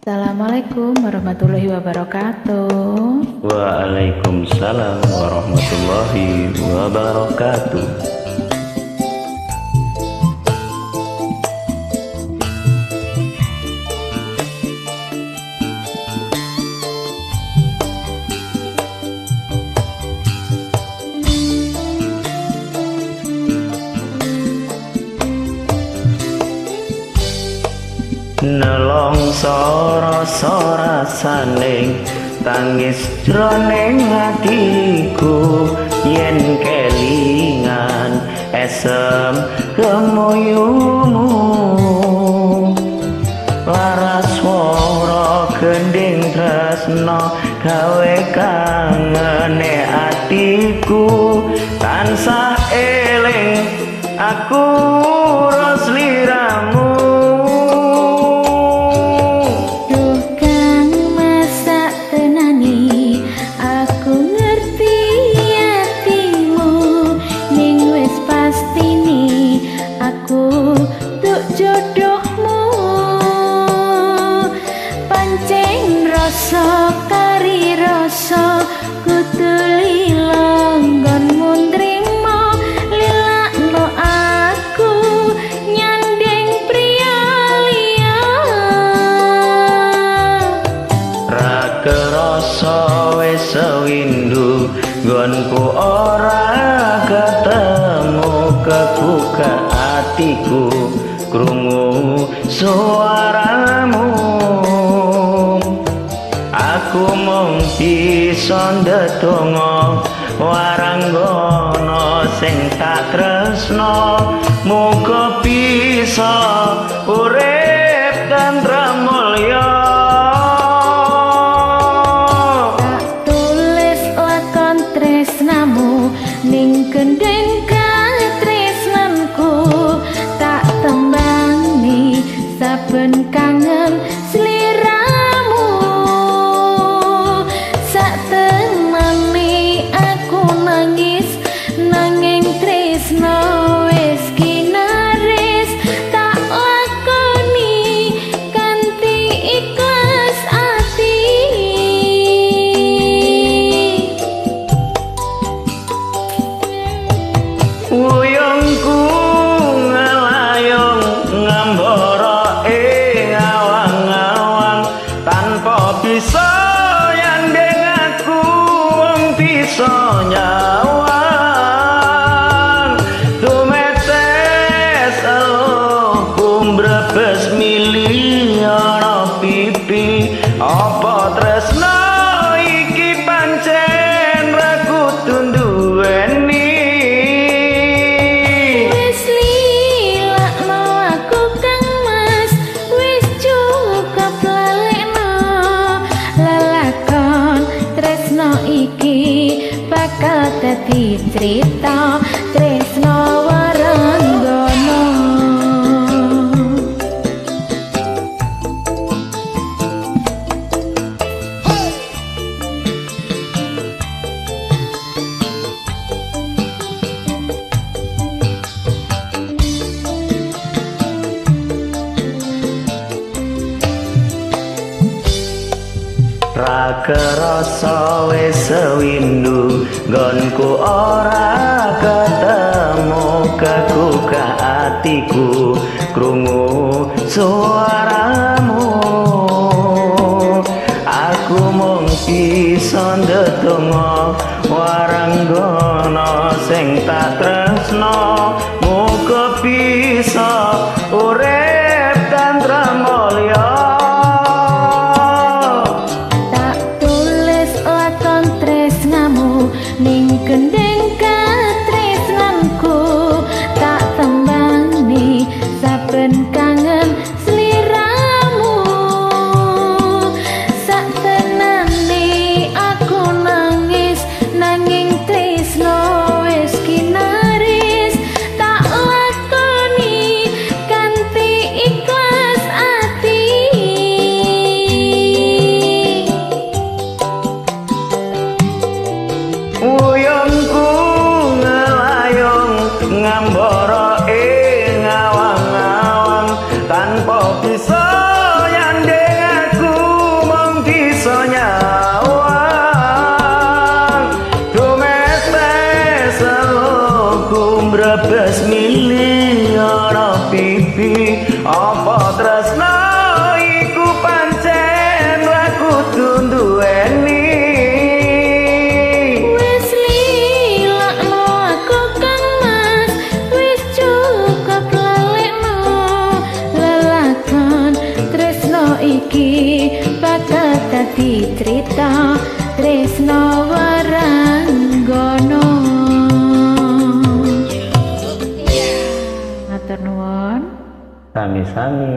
Assalamualaikum warahmatullahi wabarakatuh. Waalaikumsalam warahmatullahi wabarakatuh. Nelongso rasa rasane tangis jroning atiku yen kelingan esem kemuyumu laras swara gending tresno gawe kangene atiku tansah eling aku rosliramu. Jodohmu pancen rasa kari rasa kudu lila nggonmu nrimo lilakno aku nyanding priya liya. Ra kerasa wis sewindu nggonku ora ketemu kebuka atiku krungu suaramu. Aku mung bisa ndedonga waranggono sing tak tresno muga bisa urip tentrem mulya. Tak tulis lakon tresnamu ning gendeng katresnanku tak tembangi saben kangen sliramu sak temani aku nangis nanging tresno wis kinaris tak lakoni kanthi ikhlas ati. Wuyungku ngelayung ngambara ing awang-awang tanpa bisa nyanding aku wong bisa nyawang tumetes eluhku mbrebes mili ana pipi apa tresno iki pancen ra kudu nduweni. Wis lilakno aku Kang Mas wis cukup lalekno lelakon tresno iki bakal dadi crita tresno waranggono. Ra kerasa wis sewindu nggonku ora ketemu kegugah atiku krungu suaramu. Aku mung bisa ndedonga waranggono sing tak tresno muga bisa urip tentrem mulya. Ning gendeng katresnanku tak tembani saben kangen sliramu sak tenane aku nangis nanging tresno wis kinaris tak lakoni kanthi Tresnoku mrebes mili ana pipi. Apa tresno iku pancen ra kudu nduweni? Wis lilakno aku Kang Mas, wis cukup lalekno. Lelakon tresno iki bakal dadi crita tresno waranggono. Matur nuwun. Sami-sami.